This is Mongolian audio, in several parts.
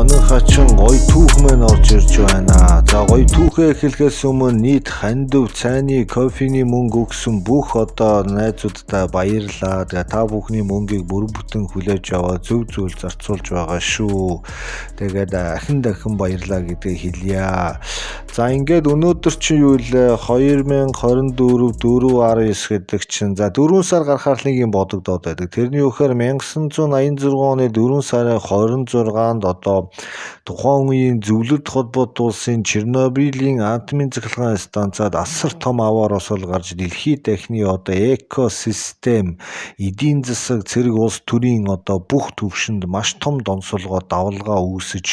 Сонин хачин гоё түүх мэн орж ирж байна. За, гоё түүхээ эхлэхээс өмнө нийт хандив, цайны, кофений мөнгө өгсөн бүх одоо найзууддаа баярлалаа. Тэгээ та бүхний мөнгийг бүрэн бүтэн хүлээж аваад зөв зүйл зарцуулж байгаа шүү. Тэгээд ахин дахин баярлалаа гэдгийг хэлье. За, ингээд өнөөдөр чи юу лээ, 2024 4 19 гэдэг чинь, за, 4 сар гарахаар нэг юм бодогдоод байдаг. Тэрний юу гэхээр 1986 оны 4 сарын 26-нд одоо тухайн үеийн Зөвлөлт Холбоот Улсын Чернобылийн атомын цахилгаан станцад асар том аваар осол гарч дэлхийд дахны одоо экосистем, эдийн засаг, цэрэг, улс төрийн одоо бүх төвшөнд маш том донсолгоо, давалгаа үүсэж,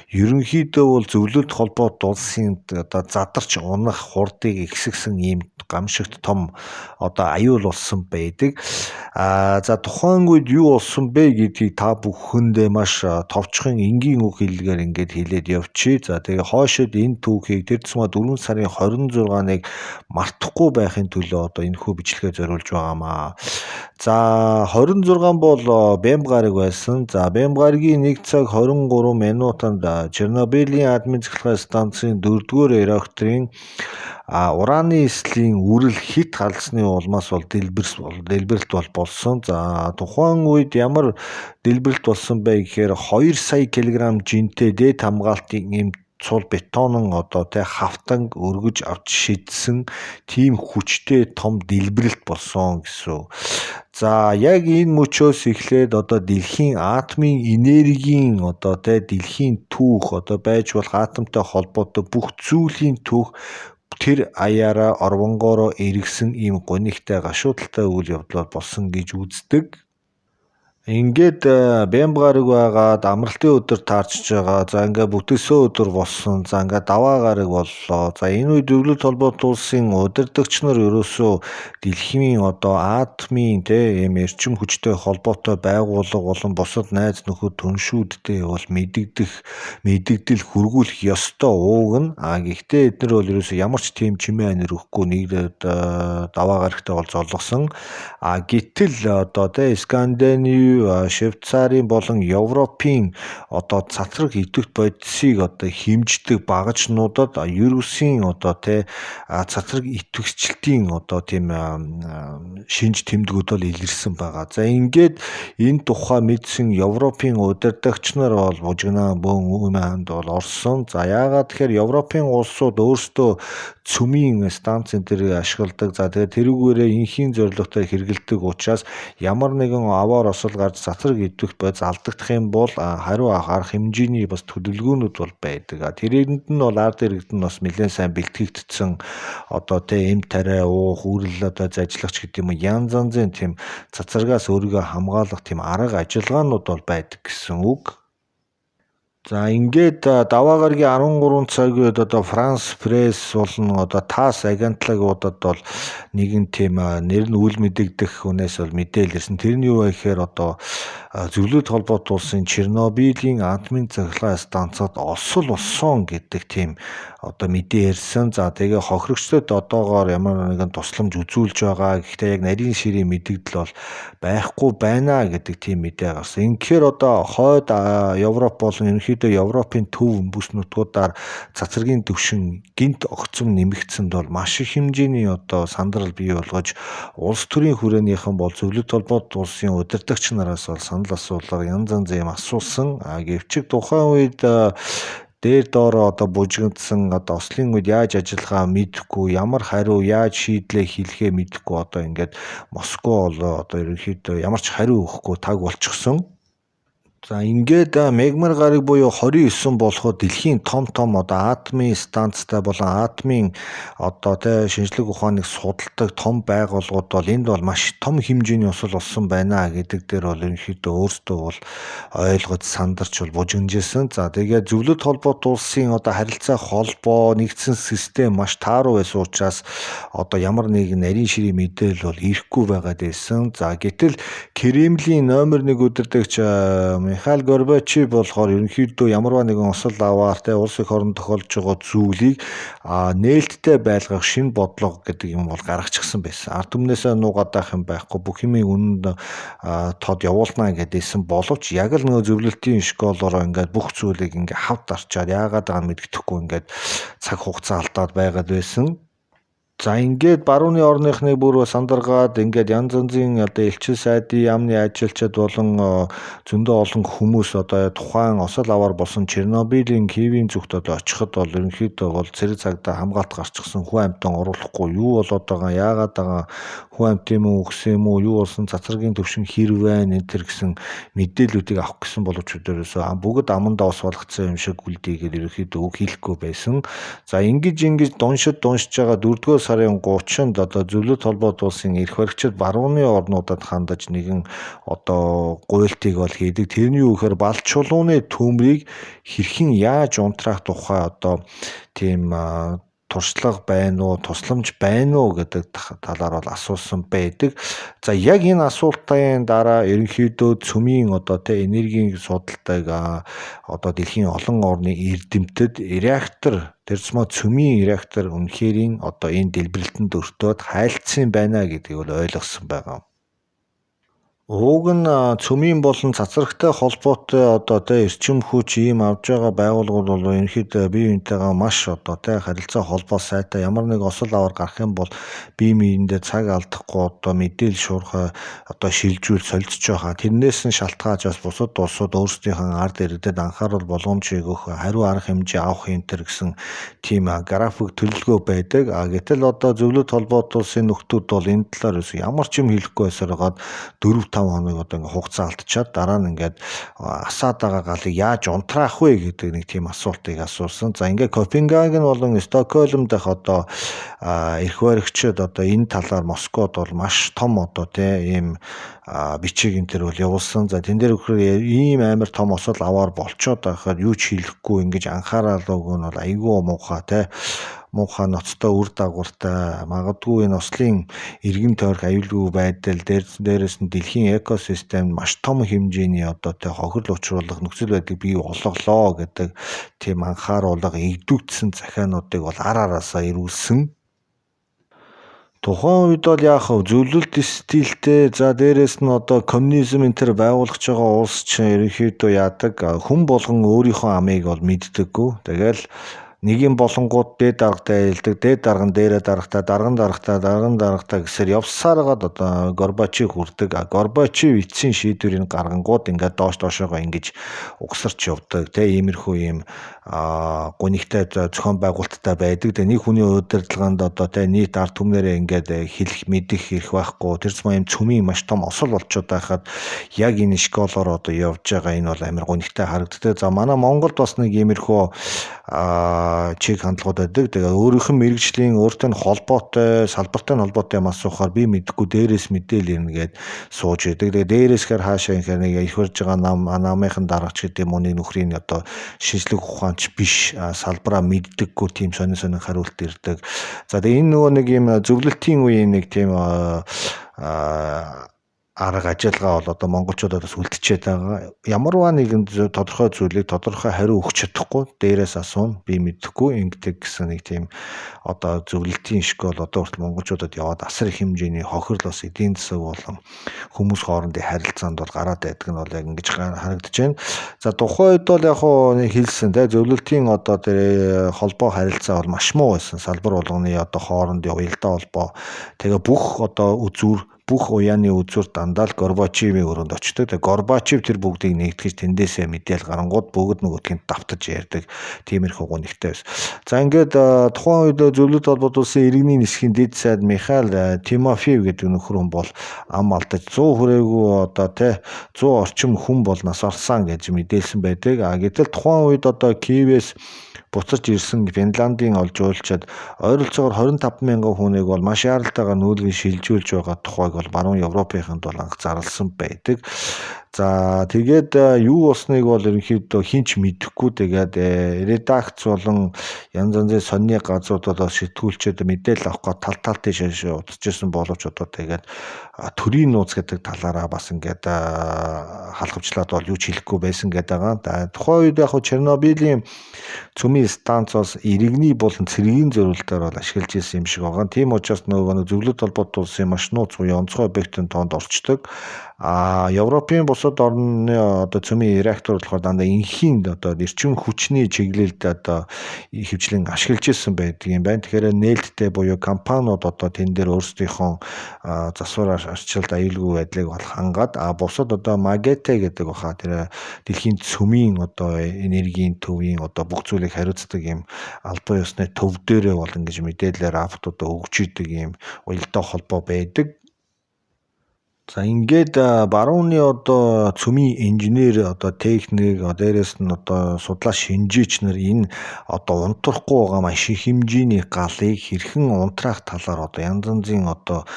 ерөнхийдөө бол Зөвлөлт Холбоот Улсын одоо задарч унах хурдыг ихсгэсэн ийм гамшигт том одоо аюул болсон байдаг. А за, тухайн үед юу болсон бэ гэдгийг та бүхэндээ маш товчхон энгийн үг хэллэгээр ингээд хэлээд явчихъя. За, тэгээ хойшод энэ түүхийг тэр тусмаа 4 сарын 26-ныг мартахгүй байхын төлөө одоо энэ хүү бичлэгээ зориулж байгаамаа. За, 26 бол бямба гараг байсан. За, бямба гарагийн 1 цаг 23 минутанд Чернобылийн атомын цахилгаан станцын 4-р реакторын ураны эслийн үрэл хэт халдсны улмаас бол дэлбэрэлт бол болсон. За, тухайн үед ямар дэлбэрэлт болсон бэ гэхээр 2 сая кг жинтэй дээд хамгаалтын ийм цул бетонон одоо тэ хавтанг өргөж авч шидсэн тийм хүчтэй том дэлбэрэлт болсон гэсэн. За, яг энэ мөчөөс эхлээд одоо дэлхийн атомын энергийн, одоо тэ дэлхийн түүх, одоо байж болох атомтай холбоотой бүх зүйлийн түүх тэр аяараа орвонгоороо эргэсэн ийм гунигтай, гашуудалтай үйл явдал болсон гэж үздэг. Ингээд бямба гараг байгаад амралтын өдөр таарчж байгаа. За, ингээд бүтэлсөө өдөр болсон. За, ингээд даваа гараг боллоо. За, энэ үед Зөвлөлт Холбоот Улсын удирдагч нар ерөөсөө дэлхийн одоо атомын тэ ийм эрчим хүчтэй холбоотой байгууллага болон бусад найз нөхөд түншүүдтэй бол мэдэгдэх, мэдэгдэл хүргүүлэх ёстой ууг нь. А гэхдээ эднэр бол ерөөсөө ямар ч тийм чимээ анир өгөхгүй нэг даваа гарагтай бол золгосон. А гэтэл одоо тэ Скандинав, Швейцарын болон Европын одоо цацраг идэвхт бодисыг одоо хэмждэг багажнуудад вирусын одоо тэ цацраг идэвхжлэлтийн одоо тийм шинж тэмдгүүд бол илэрсэн байгаа. За, ингээд энэ тухай мэдсэн Европын удирдагч нар бол бужигнаа бөөн өмнөд бол орсон. За, яагаад тэгэхээр Европын улсууд өөрсдөө цөмийн станцын тэр ашигладаг. За, тэгээд тэрүүгээрээ энхийн зорилготой хэрэглэдэг учраас ямар нэгэн аваар осол гарч цацраг идэвх бодис алдагдах юм бол хариу авах хэмжээний бас төлөвлөгөөнүүд бол байдаг. Тэрэнд нь бол ард иргэд нь бас нэлээд сайн бэлтгэгдсэн, одоо тэ эм тариа уух, үрэл одоо зажлагч гэдэг юм уу, янз янзын тийм цацрагаас өөрийгөө хамгаалах тийм арга ажиллагаанууд бол байдаг гэсэн үг. За, ингээд даваа гарагийн 13 цаг үед одоо Франс Пресс болон одоо ТАСС агентлагуудад бол нэгэн тийм нэр нь үл мэдэгдэх хүнээс бол мэдээлэл ирсэн. Тэр нь юу вэ гэхээр одоо Зөвлөлт Холбоот Улсын Чернобылийн атомын цахилгаан станцад осол болсон гэдэг тийм одоо мэдээ ирсэн. За, тэгээ хохирогчдод одоогоор ямар нэгэн тусламж үзүүлж байгаа. Гэхдээ яг нарийн ширийн мэдэгдэл бол байхгүй байна гэдэг тийм мэдээ гарсан. Ингэхээр одоо хойд Европ болон ерөнхийдөө Европын төв бүс нутгуудаар цацрагийн түвшин гэнэт огцом нэмэгдсэнд бол маш их хэмжээний одоо сандрал бий болгож, улс төрийн хүрээнийхэн бол Зөвлөлт Холбоот Улсын удирдагч нараас бол санал асуулга, янз янз юм асуусан. А гэвч тухайн үед дээр доороо одоо бужигдсан, одоо ослын үед яаж ажиллахаа мэдэхгүй, ямар хариу, яаж шийдлээ хэлэхээ мэдэхгүй, одоо ингээд Москва бол одоо ерөнхийдөө ямар ч хариу өгөхгүй таг болчихсон. За, ингээд мягмар гараг буюу 29 болоход дэлхийн том том одоо атомын станцтай болон атомын одоо тэ шинжлэх ухааныг судалдаг том байгууллагууд бол энд бол маш том хэмжээний осол болсон байна гэдэг дээр бол ерөнхийдөө өөрсдөө бол ойлгож, сандарч бол бужигнажсэн. За, тэгээд Зөвлөлт Холбоот Улсын одоо харилцаа холбоо, нэгдсэн систем маш тааруу байсан учраас одоо ямар нэгэн нарийн ширийн мэдээлэл бол ирэхгүй байгаад байсан. За, гэтэл Кремлийн номер 1 удирдагч Михаил Горбачев болохоор ерөнхийдөө ямарваа нэгэн осол аваар те улс эх оронд тохиолдож байгаа зүйлийг нээлттэй байлгах шинэ бодлого гэдэг юм бол гаргачихсан байсан. Ард түмнээсээ нуугаад байх юм байхгүй, бүх юмыг үнэнд тод явуулна гэдээсэн боловч яг л нөгөө зөвлөлтийн школороо ингээд бүх зүйлийг ингээд хавд арчаад яагаад байгаа нь мэддэхгүй ингээд цаг хугацаа алдаад байгаад байсан. За ингээд барууны орныхныг бүр сандаргаад ингээд янз янзын одоо элчин сайдын яамны ажилчид болон зөндөө олон хүмүүс одоо тухайн осол аваар болсон Чернобылийн Киевийн зүгт одоо очиход бол ерөнхийдөө бол цэрэг цагдаа хамгаалт гарчихсан, хүн амьтан оруулахгүй, юу болоод байгаа, яагаад байгаа, хүн амьт юм уу, өгсөн юм уу, юу болсон, цацрагийн төвшин хэр байна энэ төр гэсэн мэдээллүүдийг авах гэсэн боловч өдөрөөсөө бүгд амандаа ус болгоцсон юм шиг үлдээгээд ерөнхийдөө үг хэлэхгүй байсан. За ингэж дуншид дуншиж байгаа 4-р сарын 30-нд одоо Зөвлөлт холбоот улсын эрх баригчид барууны орнуудад хандаж нэгэн одоо гуйлтыг бол хийдэг. Тэрний юу гэхээр Балт чулууны төмрийг хэрхэн яаж унтраах тухай одоо тийм туршлага байна уу, тусламж байна уу гэдэг талаар бол асуусан байдаг. За яг энэ асуултын дараа ерөнхийдөө цөмийн одоо тэ энергийн судалдаг одоо дэлхийн олон орны эрдэмтэд реактор, тэр тусмаа цөмийн реактор үнэхэрийн одоо энэ дэлбэрэлтэнд өртөөд хайлтсан байна гэдгийг бол ойлгосон байгаа. Уг нь цөмийн болон цацрагтай холбоотой одоо тэ эрчим хүч ийм авж байгаа байгууллагууд бол ерөнхийдөө бие биентэйгээ маш одоо тэ харилцаа холбоо сайтай, ямар нэг осол аваар гарах юм бол бие биендээ цаг алдахгүй одоо мэдээлэл шуурхай одоо шилжүүл солилцож байгаа. Тэрнээс нь шалтгаалж бас бусад улсууд өөрсдийнхөө ард иргэдэд анхаарал боломжийг өгөх, хариу арга хэмжээ авах энэ төр гэсэн тийм график төлөвлөгөө байдаг. А гэтэл одоо Зөвлөлт холбоот улсын нөхдүүд бол энэ талаар ямар ч юм хэлэхгүй байсаар байгаад 4-5 хоног одоо ингээ хугацаа алдчихад дараа нь ингээд асаад байгаа галыг яаж унтраах вэ гэдэг нэг тийм асуултыг асуусан. За ингээ Копенгаген болон Стокгольм дахь одоо эрх баригчид одоо энэ талаар Москвад бол маш том одоо тийм ийм бичиг энэ төр бол явуулсан. За тэн дээр өгөхөр ийм амар том осол аваар болчоод байхад юу ч хэлэхгүй ингэж анхаарал өгөх нь бол айгүй муухай те муухай ноцтой үр дагавартай, магадгүй энэ ослын эргэн тойрох аюулгүй байдал, дээрээс нь дэлхийн экосистемд маш том хэмжээний одоо тэ хохирол учруулах нөхцөл байдлыг бий болголоо гэдэг тийм анхааруулга эгдүүцсэн захиануудыг бол ар араасаа ирүүлсэн. Тухайн үед бол яах вэ? Зөвлөлт стилтэй, за дээрээс нь одоо коммунизм энэ төр байгуулах байгаа улс чинь ерөнхийдөө яадаг, хүн болгон өөрийнхөө амыг бол мэддэггүй. Тэгэл нэг юм болонгууд дээд даргатай айлдаг, дээд дарга нь дээрээ даргатай, дарга нь даргатай, дарга нь даргатай гэсээр явсаар байгаад одоо Горбачев хүрдэг. Горбачев эцсийн шийдвэрийг гаргангууд ингээд доош доошоогоо ингэж угсарч явдаг. Тэ иймэрхүү юм гунигтай зохион байгуулалттай байдаг. Тэгээ нэг хүний удирдлаганд одоо тэ нийт ард түмнэрээ ингээд хэлэх мэдэх эрх байхгүй. Тэр зам юм цөмийн маш том осол болчоод байхад яг энэ школоор одоо явж байгаа энэ бол амар гунигтай харагддаг. За манай Монголд бас нэг иймэрхүү чиг хандлагууд байдаг. Тэгээ өөрийнх нь мэрэгжлийн өөртөө нь холбоотой, салбартай нь холбоотой юм асуухаар би мэдэхгүй, дээрээс мэдээлэл ирнэ гээд сууж идэг. Тэгээ дээрээс хэр хаашаа инхээр нэг их барьж байгаа нам намынхан даргач гэдэг юм уу, нэг нөхрийн одоо шинжлэх ухаанч биш, салбараа мэддэггүй тийм сонин сонин хариулт ирдэг. За тэгээ энэ нөгөө нэг юм зөвлөлтийн үеийн нэг тийм арга ажиллагаа бол одоо монголчуудад бас үлдчихэд байгаа. Ямарваа нэгэн тодорхой зүйлийг тодорхой хариу өгч чадахгүй, дээрээс асууна, би мэдэхгүй, ингэдэг гэсэн нэг тийм одоо зөвлөлтийн школ одоо хүртэл монголчуудад яваад асар их хэмжээний хохирол бас эдийн засаг болон хүмүүс хоорондын харилцаанд бол гараад байдаг нь бол яг ингэж харагдаж байна. За тухайн үед бол яг хуу нэг хэлсэн те зөвлөлтийн одоо тэр холбоо харилцаа бол маш муу байсан. Салбар болгоны одоо хоорондын уялдаа холбоо, тэгээ бүх одоо үзүүр, бүх уяаны үзүүр дандаа л Горбачевийн өрөөнд очдог. Тэгээ Горбачев тэр бүгдийг нэгтгэж тэндээсээ мэдээл гарангууд бүгд нөгөөдгийг давтаж ярьдаг. Тиймэрхүү гунигтай байсан. За ингээд тухайн үед Зөвлөлт холбоот улсын иргэний нисхийн дэд сайд Михаил Тимофеев гэдэг нөхөр хүн бол ам алдаж 100 хүрээгүй одоо тэ 100 орчим хүн бол нас орсон гэж мэдээлсэн байдаг. А гэтэл тухайн үед одоо Киевээс буцаж ирсэн Финляндийн олж жуулчид ойролцоогоор 25 мянган хүнийг бол маш яаралтайгаар нүүлгэн шилжүүлж байгаа тухайг бол баруун Европынханд бол анх зарласан байдаг. За тэгээд юу болсныг бол ерөнхийдөө хэн ч мэдэхгүй. Тэгээд редакц болон янз янзын сонины газрууд бол сэтгүүлчид мэдээлэл авах гээд тал тал тийш удаж ирсэн боловч одоо тэгээд төрийн нууц гэдэг талаараа бас ингээд халахвчлаад бол юу ч хэлэхгүй байсан гэдэг байгаа. Тухайн үед яг Чернобылийн цөмийн станц бас иргэний болон цэргийн зориултаар бол ашиглаж ирсэн юм шиг байгаа. Тийм учраас нөгөө зөвлөлт холбоот улсын маш нууц буюу онцгой объектын тоонд орчдөг. А Европын бусад орны одоо цөмийн реактор болохоор дандаа энхийн одоо эрчим хүчний чиглэлд одоо хөвчлэн ашиглаж ирсэн байдаг юм байна. Тэгэхээр нээлттэй буюу компаниуд одоо тэн дээр өөрсдийнхөө засвар арчилд аюулгүй байдлыг бол хангаад, а бусад одоо МАГАТЭ гэдэг баха тэр дэлхийн цөмийн одоо энергийн төвийн одоо бүх зүйлийг хариуцдаг юм албан ёсны төв дээрээ бол ингэж мэдээлэлээр автодоо өгч идэг юм уялдаа холбоо байдаг. За ингээд барууны одоо цөмийн инженер одоо техник дээрээс нь одоо судлаа шинжээч нар энэ одоо унтрахгүй байгаа маш их хэмжээний галыг хэрхэн унтраах талаар одоо янз янзын одоо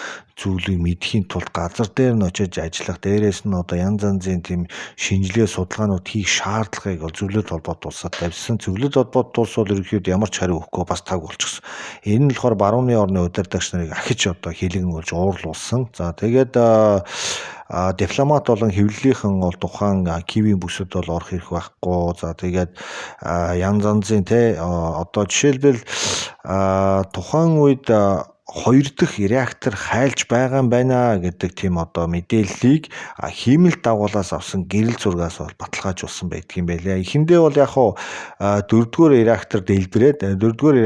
зүйлийг мэдэхийн тулд газар дээр нь очиж ажиллах, дээрээс нь одоо янз янзын тийм шинжилгээ судалгаанууд хийх шаардлагыг бол зөвлөлт холбоот улсад тавьсан. Зөвлөлт холбоот улс бол ерөнхийдөө ямар ч хариу өгөхгүй бас таг болчихсон. Энэ нь болохоор барууны орны удирдагч нарыг ахиж одоо хилэгэн болж уурлуулсан. За тэгээд дипломат болон хэвлэлийнхэн бол тухайн Киевийн бүсэд бол орох эрх байхгүй. За тэгээд янз янзын те одоо жишээлбэл тухайн үед хоёр дахь реактор хайлж байгаа юм байна гэдэг тийм одоо мэдээллийг хиймэл дагуулаас авсан гэрэл зургаас бол баталгаажуулсан байдаг юм байлээ. Эхэндээ бол яг хуу дөрөвдүгээр реактор дэлбэрээд дөрөвдүгээр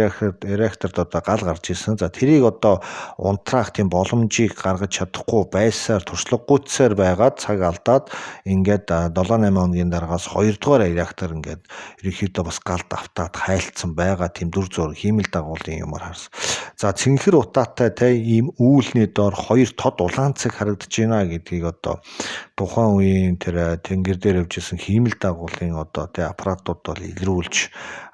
реакторд одоо гал гарч ирсэн. За тэрийг одоо унтраах тийм боломжийг гаргаж чадахгүй байсаар туршлагагүйцээр байгаад цаг алдаад ингээд 7-8 хоногийн дараагаас хоёрдугаар реактор ингээд ерөнхийдөө бас галд автаад хайлтсан байгаа тийм дүр зураг хиймэл дагуулын юмар харсан. За цэнхэр утаатай те ийм үүлний доор хоёр тод улаан цэг харагдаж байна гэдгийг одоо тухайн үеийн тэр тэнгэр дээр явж исэн хиймэл дагуулын одоо те аппаратууд бол илрүүлж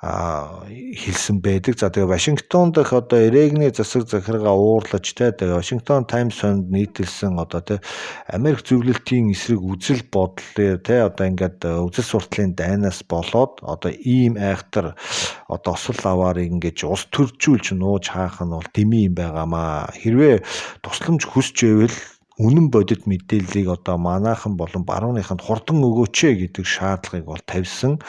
хэлсэн байдаг. За тэгээ Вашингтон дахь одоо Рейганы засаг захиргаа уурлаж те тэгээ Вашингтон Таймс сонд нийтэлсэн одоо те Америк зөвлөлтийн эсрэг үзэл бодлоо те одоо ингээд үзэл суртлын дайнаас болоод одоо ийм айхтар одоо осол аваарыг ингэж улс төржүүлж нууж хаах нь бол дэмий юм байгаамаа. Хэрвээ тусламж хүсч байвал үнэн бодит мэдээллийг одоо манайхан болон барууныханд хурдан өгөөч гэдэг шаардлагыг бол тавьсан.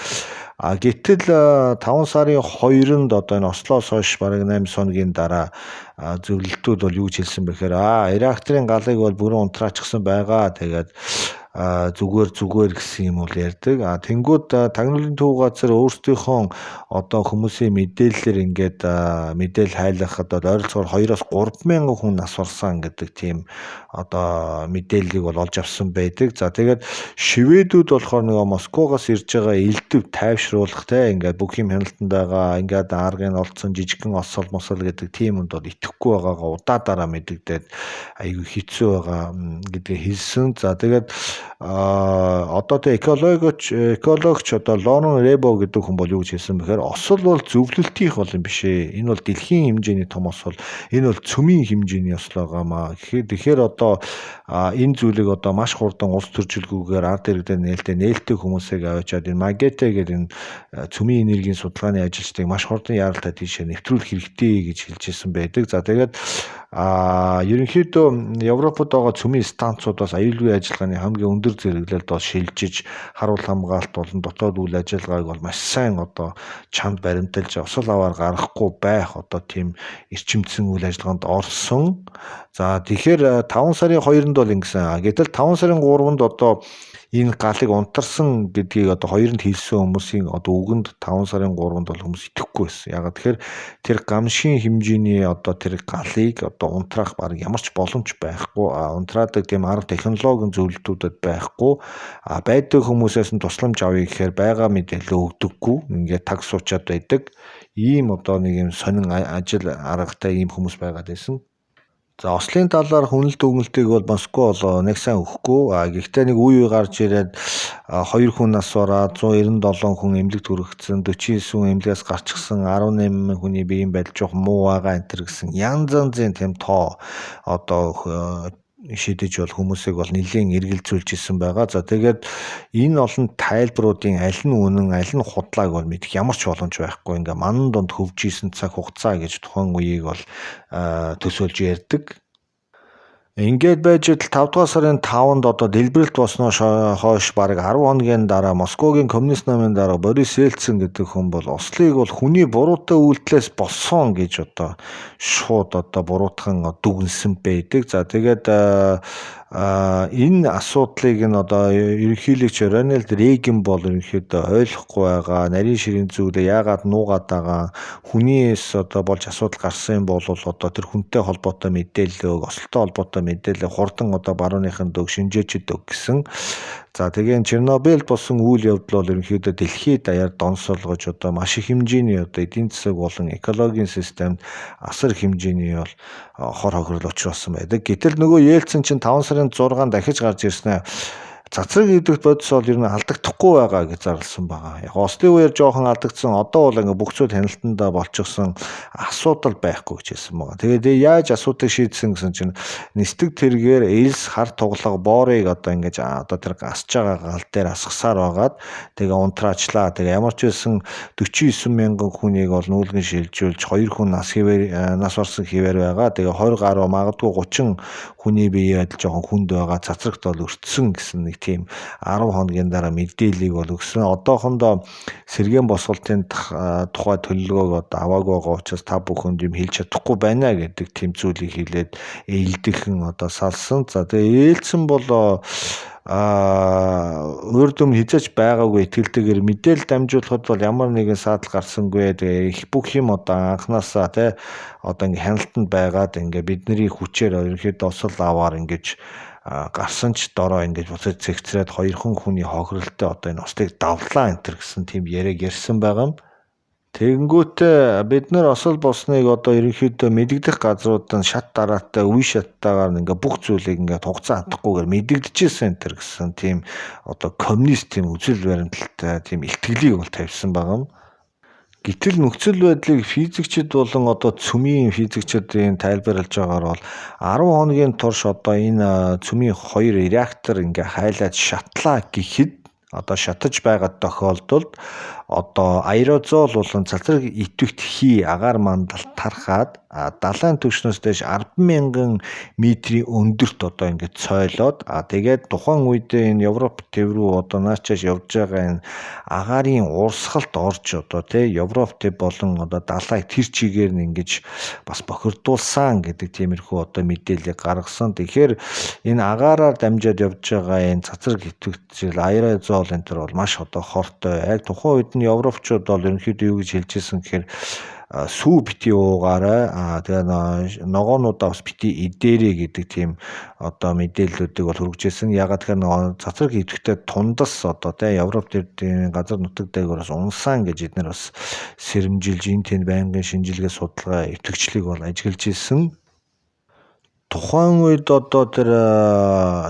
А гэтэл 5 сарын 2-нд одоо энэ Ослоос хойш бараг 8 хоногийн дараа зөвлөлтүүд бол юу гэж хэлсэн бэ гэхээр реакторын галыг бол бүрэн унтраачихсан байгаа. Тэгээд зүгээр гэсэн юм бол ярьдаг. А тэнгууд тагнуулын төв газар өөрсдийнхөө одоо хүмүүсийн мэдээллээр ингээд мэдээлэл хайлгахад бол ойролцоогоор 2-оос 3 мянган хүн нас барсан гэдэг тийм одоо мэдээллийг бол олж авсан байдаг. За тэгээд шведүүд болохоор нөгөө Москвоогоос ирж байгаа элдв тайвшруулах те ингээд бүх юм хяналтанд байгаа, ингээд аргыг олцсон жижигхэн осол мосол гэдэг тийм юмд бол итгэхгүй байгаагаа удаа дараа мэдэгдээд айгүй хэцүү байгаа гэдгийг хэлсэн. За тэгээд одоо тэ экологч одоо Лорен Ребо гэдэг хүн бол юу гэж хэлсэн бэхээр осол бол зөвлөлтийнх бол юм биш ээ. Энэ бол дэлхийн хэмжээний том осол. Энэ бол цөмийн хэмжээний осол байгаамаа. Тэгэхээр одоо энэ зүйлийг одоо маш хурдан улс төржилгүйгээр ард иргэдээ нээлттэй хүмүүсийг аваачаад энэ МАГАТЭ гэдэг энэ цөмийн энергийн судалгааны ажилчдыг маш хурдан яаралтай тийшээ нэвтрүүлэх хэрэгтэй гэж хэлж ирсэн байдаг. За тэгээд ерөнхийдөө Европод байгаа цөмийн станцууд бас аюулгүй ажиллагааны хамгийн өндөр зэрэглэлд бол шилжиж харуул хамгаалалт болон дотоод үйл ажиллагааг бол маш сайн одоо чанд баримталж осол аваар гаргахгүй байх одоо тийм эрчимдсэн үйл ажиллагаанд орсон. За тэгэхээр 5 сарын 2-нд бол ингэсэн. Гэтэл 5 сарын 3-нд одоо энэ галыг унтарсан гэдгийг одоо хоёронд хэлсэн хүмүүсийн одоо үгэнд 5 сарын 3-нд бол хүмүүс итгэхгүй байсан. Яагаад тэгэхээр тэр гамшигын хэмжээний одоо тэр галыг одоо унтраах баг ямар ч боломж байхгүй. Унтраадаг тийм арга технологийн зөвлөлтүүдэд байхгүй. Байдаг хүмүүсээс нь тусламж авъя гэхээр байгаа мэдээлэл өгдөггүй. Ингээд таг суучаад байдаг. Ийм одоо нэг юм сонин ажил аргатай ийм хүмүүс байгаад байсан. За ослын талаар хүнэлт өгнөлтийг бол Москва бол нэг сайн өгөхгүй. Гэхдээ нэг үе үе гарч ирээд 2 хүн нас бараад 197 хүн эмнэлэгт хүргэсэн, 49 хүн эмнэлгээс гарчихсан, 18 хүний биеийн байдал жоох муу байгаа энэ төр гэсэн янз янзын тийм тоо одоо шийдэж бол хүмүүсийг бол нэлээн эргэлзүүлж исэн байгаа. За, тэгээд энэ олон тайлбаруудын аль нь үнэн, аль нь худлааг бол мэдэх ямар ч боломж байхгүй. Ингээ манан дунд хөвж исэн цаг хугацаа гэж тухайн үеийг бол төсөөлж ярьдаг. Ингээд байж идэл 5 дугаар сарын 5-нд одоо дэлбэрэлт болсноос хойш бараг 10 хоногийн дараа Москвагийн коммунист намын дарга Борис Ельцин гэдэг хүн бол ослыг бол хүний буруутай үйлдэлээс болсон гэж одоо шууд одоо буруутхан дүгнсэн байдаг. За, тэгээд энэ асуудлыг нь одоо ерөнхийлөгч Рональд Рейган бол ерөнхийдөө ойлгохгүй байгаа. Нарийн ширийн зүйлээ яагаад нуугаад байгаа, хүнээс одоо болж асуудал гарсан юм бол одоо тэр хүнтэй холбоотой мэдээлэл өг, осолтой холбоотой мэдээлэл хурдан одоо барууныханд өг, шинжээчид өг гэсэн. За, тэгээ Чернобыль болсон үйл явдал бол ерөнхийдөө дэлхийд даяар донсолгож одоо маш их хэмжээний одоо эдийн засаг болон экологийн системд асар их хэмжээний бол хор хохирол учруулсан байдаг. Гэтэл нөгөө Ельцин чинь 5 сарын 6-нд дахиж гарч ирснээр цацраг идэх бодис бол ер нь алдагдахгүй байгаа гэж зарласан байгаа. Яг ослын үеэр жоохон алдагдсан. Одоо бол ингээ бүх зүйл хяналтандаа болчихсон, асуудал байхгүй гэж хэлсэн байгаа. Тэгээд яаж асуудлыг шийдсэн гэсэн чинь нисдэг тэргээр элс, хар туглага, боорыг одоо ингэж одоо тэр асж байгаа гал дээр асгасаар байгаад тэгээ унтраачлаа. Тэгээ ямар ч байсан 49 мянган хүнийг бол нүүлгэн шилжүүлж, 2 хүн нас хэвээр нас барсан хэвээр байгаа. Тэгээ 20 гаруй, магадгүй 30 хүний бие байдал жоохон хүнд байгаа. Цацрагт бол өртсөн гэсэн нэг тийм 10 хоногийн дараа мэдээллийг бол өгсөн. Одоохондоо сэргээн босголтын тухай төлөвлөгөөг одоо аваагүй байгаа учраас та бүхэнд юм хэлж чадахгүй байна гэдэг тийм зүйлийг хэлээд ээлдэхэн одоо салсан. За, тэгээ ээлцэн бол урд өмнө хэзээ ч байгаагүй итгэлтэйгээр мэдээлэл дамжуулахад бол ямар нэгэн саадал гарсангүй. Тэгээ их бүх юм одоо анханасаа те одоо ингээ хяналтанд байгаад, ингээ бидний хүчээр ерөнхийдөө осол аваар ингэж гарсан ч дороо ингэж буцаж цэгцрээд хоёрхан хүний хохиролтой одоо энэ ослыг давлаа энэ төр гэсэн тийм яриаг ярьсан байгаа юм. Тэгэнгүүтээ бид нар осол болсныг одоо ерөнхийдөө мэдэгдэх газрууд нь шат дараатай, үе шаттайгаар ингээ бүх зүйлийг ингээ хугацаа хатахгүйгээр мэдэгдэжсэн энэ төр гэсэн тийм одоо коммунист тийм үзэл баримталтай тийм илтгэлийг бол тавьсан байгаа юм. Гэтэл нөхцөл байдлыг физикчид болон одоо цөмийн физикчдийн тайлбарлаж байгаагаар бол 10 хоногийн турш одоо энэ цөмийн хоёр реактор ингээ хайлаад шатлаа гэхэд, одоо шатаж байгаа тохиолдолд одоо аэрозол болон цацраг идэвхт хий агаар мандал тархаад далайн түвшнээс дээш 10,000 метрийн өндөрт одоо ингээд цойлоод, тэгээд тухайн үедээ энэ Европ төв рүү одоо наачааш явж байгаа энэ агаарын урсгалд орж одоо тий Европ төв болон одоо далайг тэр чигээр нь ингэж бас бохирдуулсан гэдэг тиймэрхүү одоо мэдээллийг гаргасан. Тэгэхээр энэ агаараар дамжаад явж байгаа энэ цацраг идэвхжил, аэрозол энэ төр бол маш одоо хортой. Яг тухайн үед нь европчууд бол ерөнхийдөө юу гэж хэлж ирсэн гэхээр сүү бити уугаарай, тэгээ ногоонуудаа бас бити идээрэй гэдэг тийм одоо мэдээллүүдийг бол хүргэж ирсэн. Ягаад тэгэхээр нөгөө цацраг идэвхтэй тундас одоо тий Европ төрдийн газар нутаг дээгүүр бас унсан гэж эднэр бас сэрэмжилж, энэ тэнд байнгын шинжилгээ, судалгаа, идэвхжлийг бол ажиглаж ирсэн. Тухайн үед одоо тэр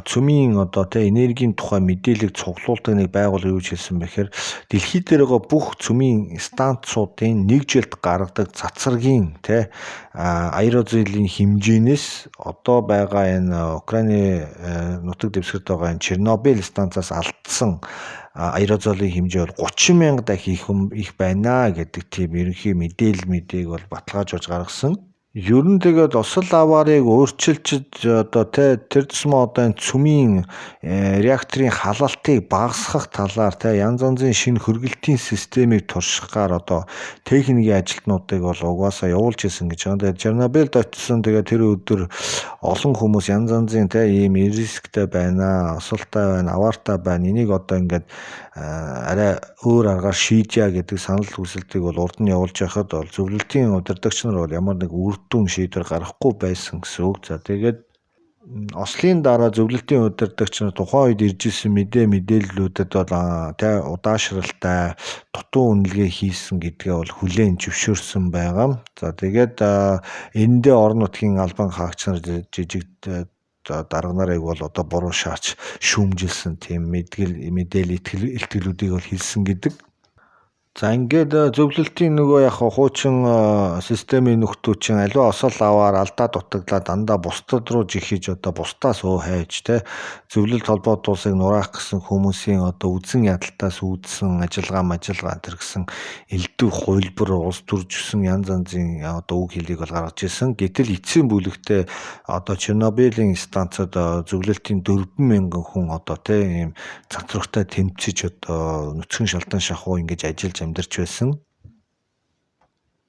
цөмийн одоо тий энергийн тухай мэдээллийг цуглуулдаг нэг байгууллага юу гэж хэлсэн бэ гэхээр дэлхий дээр байгаа бүх цөмийн станцуудын нэг жилд гаргадаг цацрагийн тий аэрозолийн хэмжээнээс одоо байгаа энэ Украины нутаг дэвсгэрт байгаа энэ Чернобыль станцаас алдсан аэрозолын хэмжээ бол 30,000 дахин их байна гэдэг тийм ерөнхий мэдээлэл мэдээг бол баталгаажуулж гаргасан. Ер нь тэгээд осол аваарыг өөрчилж одоо тий тэр тусмаа одоо энэ цөмийн реакторын халаалтыг багасгах талаар тий янз янзын шинэ хөргөлтийн системийг туршихаар одоо техникийн ажилтнуудыг бол угаасаа явуулж исэн гэж байна. Тэгээд Чернобыльд очисон, тэгээд тэр өдөр олон хүмүүс янз янзын тий ийм рисктэй байна, осолтой байна, аваартай байна. Энийг одоо ингээд арай өөр аргаар шийдье гэдэг санал хүсэлтийг бол урд нь явуулж байхад бол зөвлөлтийн удирдагч нар бол ямар нэг үр дүн шийдвэр гаргахгүй байсан гэсэн үг. За, тэгээд ослын дараа зөвлөлтийн удирдагч нар тухайн үед ирж исэн мэдээллүүдэд бол тэ удаашралтай дутуу үнэлгээ хийсэн гэдгээ бол хүлээн зөвшөөрсөн байгаа. За, тэгээд эндээ орон нутгийн албан хаагч нар, жижиг дарга нарыг бол одоо буруу шаарч шүүмжилсэн тийм мэдээлэл илтгэлүүдийг бол хэлсэн гэдэг. За ингээд зөвлөлтийн нөгөө яг хуучин системийн нөхдүүд чинь аливаа осол аваар алдаа дутагдлаа дандаа бусдад руу жихэж одоо бусдаас өө хайж те зөвлөлт холбоот улсыг нураах гэсэн хүмүүсийн одоо үзэн ядалтаас үүдсэн ажиллагаа мажалгаа энэ гэсэн элдв хувилбар улс төржсөн янз янзын одоо үг хэлийг бол гаргаж ирсэн. Гэтэл эцсийн бүлэгтээ одоо Чернобылийн станцад зөвлөлтийн 4000 хүн одоо те ийм цацрагтай тэмцэж одоо нүцгэн шалдан шахуу ингэж ажиллаж амьдарч байсан.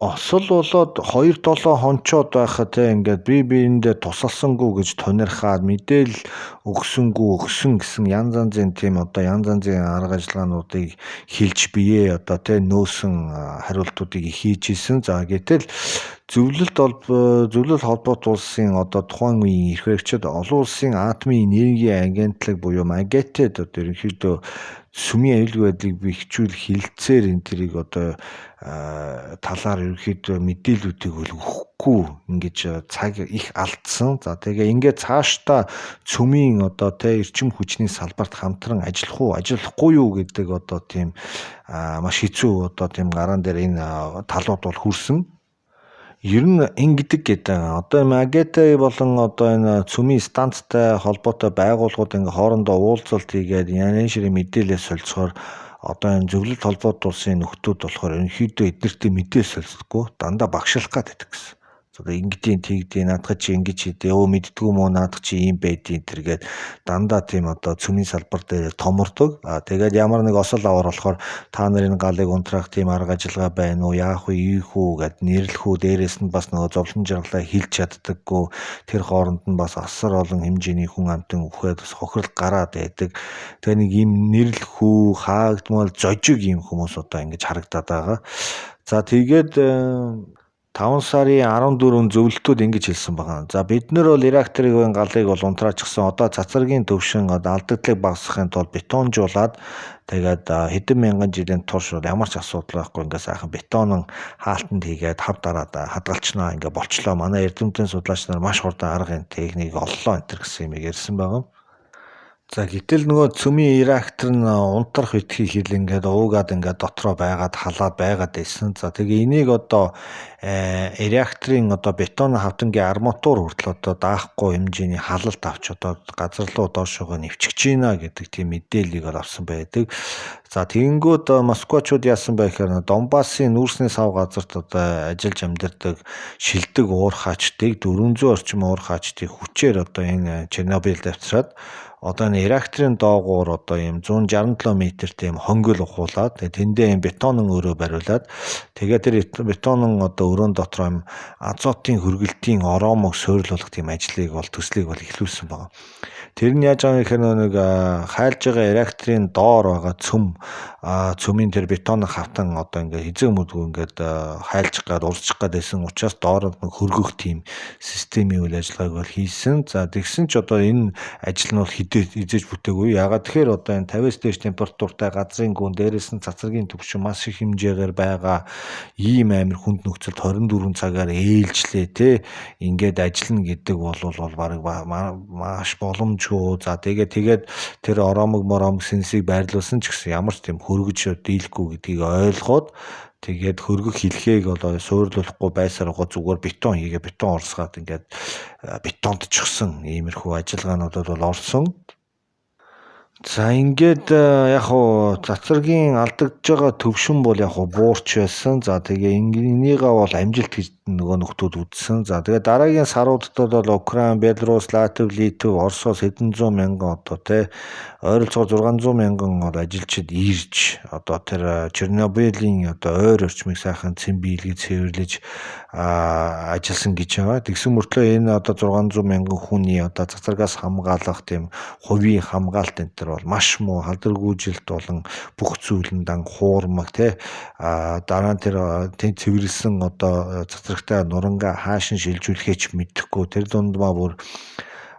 Осол болоод 2-7 хончоод байхад те ингээд бие биендээ тусалсангүй гэж тунирхаад мэдээлэл өгсөнгүй өгсөн гэсэн янз янзын тийм одоо янз янзын арга ажиллагаануудыг хэлж бие одоо те нөөсөн хариултуудыг хийж исэн. За гэтэл зөвлөлт холбоот улсын одоо тухайн үеийн эрх баригчид олон улсын атомын энергийн агентлаг буюу МАГАТЭ-д одоо ерөнхийдөө сүмийн аюулгүй байдлыг бэхжүүлэх хэлэлцээр энэ тэрийг одоо талаар ерөнхийдөө мэдээллүүдийг бол өгөхгүй ингэж цаг их алдсан. За тэгээ ингээд цаашдаа цөмийн одоо тэ эрчим хүчний салбарт хамтран ажиллах уу, ажиллахгүй юу гэдэг одоо тийм маш хэцүү одоо тийм гараан дээр энэ талууд бол хүрсэн. Ер нь ингэдэг гэдэг. Одоо МАГАТЭ болон одоо энэ цөмийн станцтай холбоотой байгууллагууд ингээ хоорондоо уулзалт хийгээд янз бүрийн мэдээлэл солилцохоор одоо энэ зөвлөлт холбоот улсын нөхдүүд болохоор ерөнхийдөө эднэртэй мэдээлэл солилцдоггүй, дандаа багшлах гад байдаг гэсэн. Одоо ингэдийн тэгдийн наадах чи ингэж хийдэ өө мэддгүү мөө наадах чи ийм байдیں۔ тэргээд дандаа тийм одоо цөмийн салбар дээр томордог. А тэгээд ямар нэг осол аваар болохоор та нарын галыг унтраах тийм арга ажиллагаа байна уу, яах вэ, ийх үү гэд нэрлэх үү, дээрээс нь бас нөгөө зовлон жаргалаа хэлж чаддаггүй. Тэр хооронд нь бас асар олон хэмжээний хүн амтан үхээд бас хохирол гараад байдаг. Тэгээ нэг ийм нэрлэх үү, хаагдмал зожиг ийм хүмүүс одоо ингэж харагдаад байгаа. За тэгээд 5 сарын 14-нд зөвлөлтүүд ингэж хэлсэн байгаа. За бид нар бол реакторын галыг бол унтраачихсан. Одоо цацрагийн төвшин одоо алдагдлыг багасгахын тулд бетонжуулаад тэгээд хэдэн мянган жилийн турш бол ямар ч асуудал байхгүй ингээ сайхан бетонон хаалтанд хийгээд хав дараад хадгалчнаа ингээ болчлоо. Манай эрдэмтэн судлаач нар маш хурдан арга энэ техникийг оллоо энэ гэсэн юм ярьсан байгаа. За гэтэл нөгөө цөмийн реактор нь унтрах битгий хэл ингээд уугаад ингээд дотроо байгаад халаад байгаад байсан. За тэгээ энийг одоо реакторын одоо бетон хавтангийн арматур хүртэл одоо даахгүй хэмжээний халалт авч одоо газар руу доошоогоо нэвчгэж байна гэдэг тийм мэдээллийг бол авсан байдаг. За тэгэнгүүт Москвачууд яасан бэ гэхээр Донбассын нүүрсний сав газарт одоо ажиллаж амьдардаг шилдэг уурхаачдыг 400 орчим уурхаачдыг хүчээр одоо энэ Чернобыльд авчираад одоо энэ реакторын доогуур одоо ийм 167 метртэй ийм хонгил ухуулаад тэндээ ийм бетонон өрөө бариулаад тэгээд тэр бетонон одоо өрөөн дотор ийм азотын хөргөлтийн ороомог суйрлуулах тийм ажлыг бол төслийг бол эхлүүлсэн байгаа. Тэр нь яаж байгаа юм гэхээр нэг хайлж байгаа реакторын доор байгаа цөм цөмийн тэр бетон хавтан одоо ингээ хизээ мөдгөө ингээд хайлж гад урсчих гад байсан учраас доор нь хөргөх тийм системийн үйл ажиллагааг бол хийсэн. За тэгсэн ч одоо энэ ажил нь бол хизээж бүтээгүй. Ягаад тэгэхээр одоо энэ 50-аас дээш температуртай газрын гүн дээрээс нь цацрагийн түвшин маш их хэмжээгээр байгаа ийм амир хүнд нөхцөлд 24 цагаар ээлжлээ те ингээд ажиллана гэдэг бол бараг маш боломжгүй. За тэгээд тэр ороомог мороомог сэнсийг байрлуулсан ч гэсэн ямар ч тийм хөргөж дийлэхгүй гэдгийг ойлгоод тэгээд хөргөх хэлхээг бол суурлуулахгүй байсаар байгаа зүгээр бетон хийгээ бетон урсгаад ингээд бетондчихсан иймэрхүү ажиллагаануудад бол орсон. За ингээд яг хуу цацрагийн алдагдж байгаа төвшин бол яг хуу буурч байсан. За тэгээ энийгээ бол амжилт гэж нөгөө нөхдүүд үзсэн. За тэгээ дараагийн саруудад бол Украин, Беларусь, Латв, Литв, Оросоос хэдэн зуун мянган одоо тий ойролцоогоор 600 мянган одоо ажилчид ирж одоо тэр Чернобылийн одоо ойр орчмыг сайхан цэм биелгэж цэвэрлэж ажилласан гэж байгаа. Тэгсэн мөртлөө энэ одоо 600 мянган хүний одоо цацрагаас хамгаалах тийм хувийн хамгаалт энэ төр бол маш муу халдваргүйжилт болон бүх зүйл нь дан хуурмаг тий дараа нь тэр цэвэрлсэн одоо цацрагтай нурангаа хаашин шилжүүлэхээ ч мэдэхгүй тэр дунд маа бүр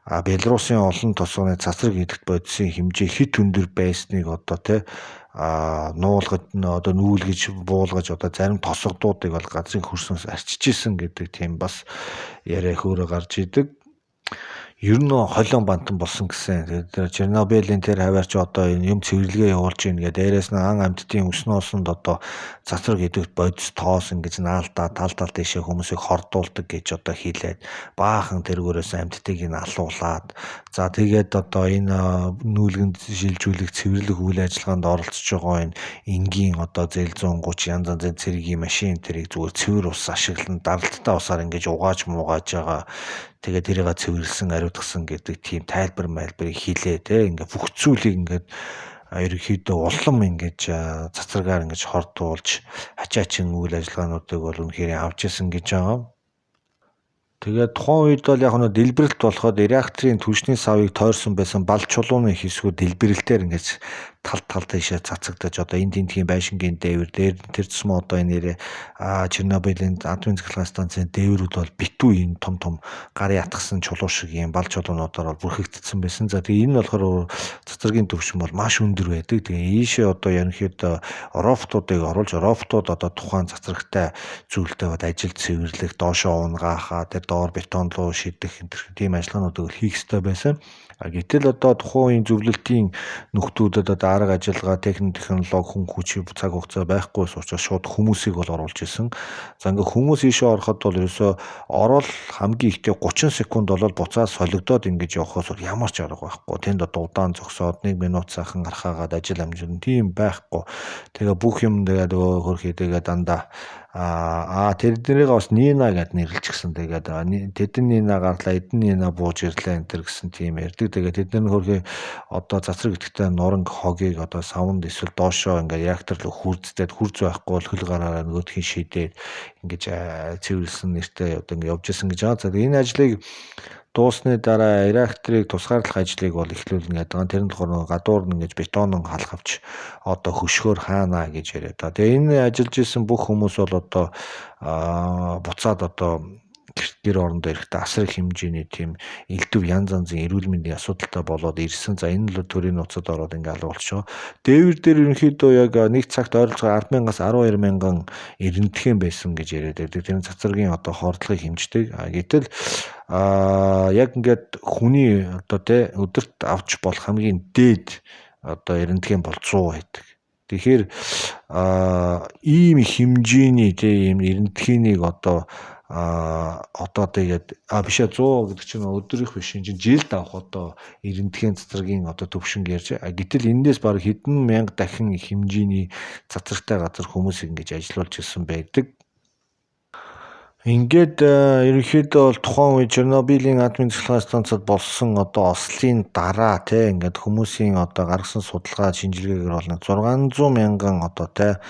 Беларусын олон тосгоны цацраг идэхт бодисын хэмжээ хит өндөр байсныг одоо тий нуулгаж одоо нүүлгэж буулгаж одоо зарим тосгодуудыг бол газрын хөрснөөс арчиж исэн гэдэг тийм бас яриа хөөрэ гарч идэг. Ер нь холион бантан болсон гэсэн. Тэгээд Чернобылийн тэр хаваар ч одоо энэ юм цэвэрлэгээ явуулж гин гэдэг. Дээрээс нь ан амьтдын өснө олсонд одоо цацраг идэгт бодис тоос ингэж наалдаа тал тал тийшээ хүмүүсийг хордуулдаг гэж одоо хийлээд баахан тэргүүрээс амьтдыг нь алуулаад, за тэгээд одоо энэ нүүлгэнд шилжүүлэх цэвэрлэх үйл ажиллагаанд оролцож байгаа энэ энгийн одоо зээл 130 янз янзын цэргийн машин тэрийг зүгээр цэвэр ус ашиглан даралттай усаар ингэж угааж муугааж байгаа. Тэгээд тэрийг цэвэрлсэн, ариутгасан гэдэг тийм тайлбар майлбарыг хийлээ те. Ингээ бүх зүйлийг ингээд ерөнхийдөө улам ингэж цацрагаар ингэж хордуулж ачаачин үйл ажиллагаануудыг бол үнэхээр авч исэн гэж байгаа. Тэгээд тухайн үед бол яг нь дэлбэрэлт болоход реакторын түлшний савыг тойрсон байсан бал чулууны хэсгүүд дэлбэрэлтээр ингэж тал тал тийшээ цацагдаж одоо энэ тентхийн байшингийн дээвэр дээр тэр тусмаа одоо энэ нэрээ Чернобылийн атомын цахилгаан станцын дээврүүд бол битүү энэ том том гарын атгсан чулуу шиг юм бал чулуунуудаар бол бүрхэгдсэн байсан. За тэгээ энэ нь болохоор цацрагийн түвшин бол маш өндөр байдаг. Тэгээ ийшээ одоо ерөнхийдөө роботуудыг оруулж роботууд одоо тухайн цацрагтай зүйлтэй бод ажил цэвэрлэх, доошоо унгаахаа, тэр доор бетон руу шидэх тийм ажиллагаануудыг хийх ёстой байсан. Гэтэл одоо тухайн үеийн зөвлөлтийн нөхдүүдэд одоо арга ажиллагаа, техник технологи, хүн хүч, цаг хугацаа байхгүй учраас шууд хүмүүсийг бол оруулж исэн. За ингээ хүмүүс ийшээ ороход бол ерөөсөө орол хамгийн ихдээ 30 секунд болол буцаад солигдоод ингэж явахаас ямар ч арга байхгүй. Тэнд одоо удаан зогсоод 1 минут сайхан гархаагаад ажил амжирна тийм байхгүй. Тэгээ бүх юм тэгээд нөгөө хөрхийдэгээ дандаа тэднийг бас Нина гэд нэрлэчихсэн. Тэгээд тэдэн Нина гарлаа, эдэн Нина бууж ирлээ энэ төр гэсэн тийм ярьдаг. Тэгээд тэд нар хөрхи одоо цацраг идэхтэй нуранг хогийг одоо савнд эсвэл доошоо ингээд реактор руу хүрддээд хүрз байхгүй бол хөл гараараа нөгөөдхийн шидээд ингэж цэвэрлсэн нэртэй одоо ингээд явж исэн гэж байгаа. За энэ ажлыг дуусны дараа реакторыг тусгаарлах ажлыг бол эхлүүлнэ гэдэг. Тэр нь болохоор гадуур нь ингэж бетонон халах авч одоо хөшгөөр хаана гэж яриад. Тэгээ энэ ажиллаж исэн бүх хүмүүс бол одоо буцаад одоо гэр орондоо ирэхдээ асар их хэмжээний тийм элдв янз янзын эрүүл мэндийн асуудалтай болоод ирсэн. За энэ л төрийн нууцад ороод ингээ алга болчихоо. Дээвэр дээр ерөнхийдөө яг нэг цагт ойролцоогоор 10,000-аас 12,000 эрентхэн байсан гэж яриад байдаг. Тэр нь цацрагийн одоо хордлогыг хэмждэг. Гэтэл яг ингээд хүний одоо тэ өдөрт авч болох хамгийн дээд одоо эрентхэн бол 100 байдаг. Тэгэхээр ийм хэмжээний тэ ийм эрентхийнийг одоо одоо тэгээд бишээ 100 гэдэг чинь өдрийнх биш, энэ чинь жилд авах одоо эрентхэн цацрагийн одоо төвшинг ярьж. Гэтэл энээс баг хэдэн мянга дахин их хэмжээний цацрагтай газар хүмүүс ингэж ажиллуулж ирсэн байдаг. Ингээд ерөнхийдөө бол тухайн үе Чернобылийн атомын цахилгаан станцад болсон одоо ослын дараа те ингээд хүмүүсийн одоо гаргасан судалгаа шинжилгээгээр бол 600 мянган одоо те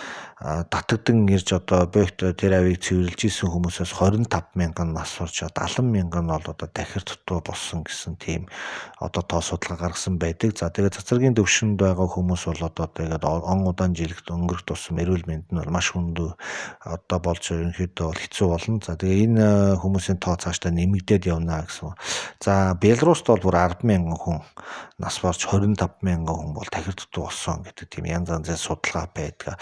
татагдан ирж одоо богт тэр авийг цэвэрлж исэн хүмүүсээс 25 мянган нас барч 70 мянган бол одоо дахир дутуу болсон гэсэн тийм одоо тоо судалгаа гаргасан байдаг. За тэгээд цацрагийн төвшөнд байгаа хүмүүс бол одоо тэгээд он удаан жилэгт өнгөрөх тусам эрүүл мэнд нь бол маш хүнд одоо болж ерөнхийдөө бол хэцүү болно. За тэгээ энэ хүмүүсийн тоо цаашдаа нэмэгдээд явна гэсэн. За Беларуст бол бүр 10 мянган хүн нас барч 25 мянган хүн бол тахир дутуу болсон гэдэг тийм янз янзын судалгаа байдаг.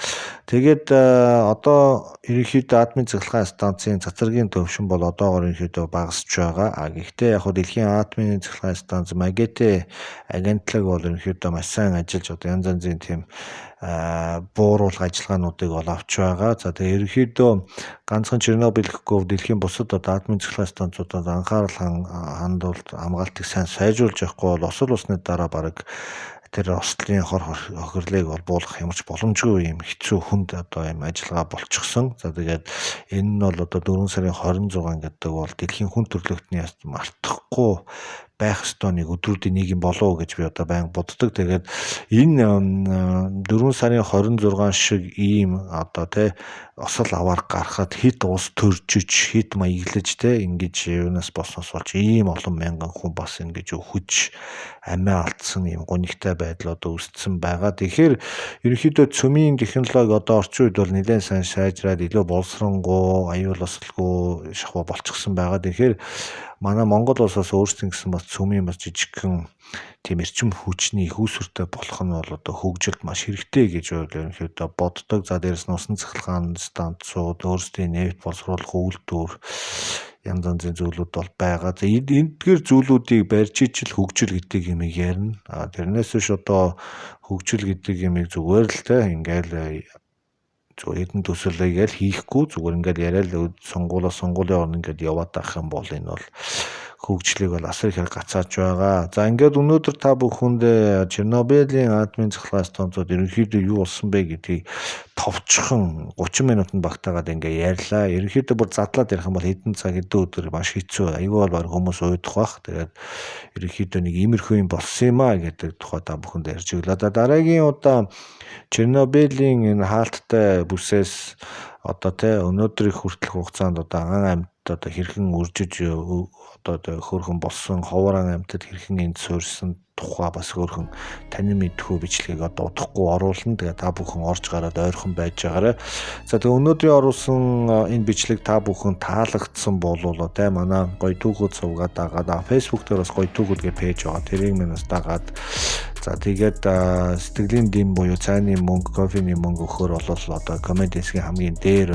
Тэгээд одоо ерөнхийдөө атомын цахилгаан станцын цацрагийн төвшин бол одоогоор ерөнхийдөө багасч байгаа. Гэхдээ яг хөө дэлхийн атомын цахилгаан станц МАГАТЭ агентлаг бол ерөнхийдөө маш сайн ажиллаж одоо янз янзын тийм бууруулах ажиллагаануудыг бол авч байгаа. За тэгээ ерөнхийдөө ганцхан Чернобыль гэхгүй дэлхийн бусад одоо атомын цахилгаан станцуудад анхаарал хандуулт хамгаалтыг сайн сайжруулж явахгүй бол осол усны дараа бараг тэр ослын хор хохирлыг бол буулгах ямар ч боломжгүй юм хэцүү хүнд одоо юм ажиллагаа болчихсон. За тэгээд энэ нь бол одоо 4 сарын 26 гэдэг бол дэлхийн хүн төрөлхтний мартахгүй байх ёстой нэг өдрүүдийн нэг юм болов уу гэж би одоо байнга боддог. Тэгээд энэ 4 сарын 26 шиг ийм одоо тэ осол аваар гарахад хэд ус төржиж, хэд маяглаж тэ ингэж юунаас болсноос болж ийм олон мянган хүн бас ингэж өхөж амиа алдсан ийм гунигтай байдал одоо үүссэн байгаа. Тэгэхээр ерөнхийдөө цөмийн технологи одоо орчин үед бол нэлээд сайн сайжраад илүү боловсронгуй, аюул осолгүй шахуу болчихсон байгаа. Тэгэхээр манай Монгол улсаас өөрсдийн гэсэн бас цөмийн бас жижигхэн тийм эрчим хүчний их үүсвэртэй болох нь бол одоо хөгжилд маш хэрэгтэй гэж ерөнхийдөө боддог. За дээрэс нь усан цахилгаан станцууд, өөрсдийн нефть боловсруулах үйлдвэр янз янзын зүйлүүд бол байгаа. За, эдгээр зүйлүүдийг барьж ижил хөгжил гэдэг юмыг ярина. А тэрнээс биш одоо хөгжил гэдэг юмыг зүгээр л те ингээл зүгээр хэдэн төсөлийг л хийхгүй, зүгээр ингээл яриад л сонгуулаа сонгуулийн орно ингээд яваад байх юм бол энэ бол хөгжлийг бол асар ихээр гацааж байгаа. За, ингээд өнөөдөр та бүхэндээ Чернобылийн атомын цахилгаан станцууд ерөнхийдөө юу болсон бэ гэдгийг товчхон 30 минутанд багтаагаад ингээ ярьлаа. Ерөнхийдөө бүр задлаад ярих юм бол хэдэн цаг, хэдэн өдөр маш хэцүү. Айгүй бол баг хүмүүс уйдах бах. Тэгээд ерөнхийдөө нэг иймэрхүү юм болсон юм а гэдэг тухай та бүхэнд ярьж өглөө. За, дараагийн удаа Чернобылийн энэ хаалттай бүсээс одоо те өнөөдрийн хүртэлх хугацаанд одоо ан амьтад одоо хэрхэн үржиж, одоо хөөрхөн болсон, ховор ан амьтад хэрхэн энд суурьсан тухай бас хөөрхөн танин мэдхүү бичлэгийг одоо удахгүй оруулна. Тэгээ та бүхэн орж гараад ойрхон байж байгаарай. За, тэгээ өнөөдрийн оруулсан энэ бичлэг та бүхэн таалагдсан болвол те манай Гоё түүхүүд сувгаа дагаад, Facebook дээр бас Гоё түүхүүд гэх page байгаа. Тэрийг минь бас дагаад, за, тэгээд сэтгэлийн дэм буюу цайны мөнгө, кофений мөнгө өгөхөөр бол одоо comment хэсгийн хамгийн дээр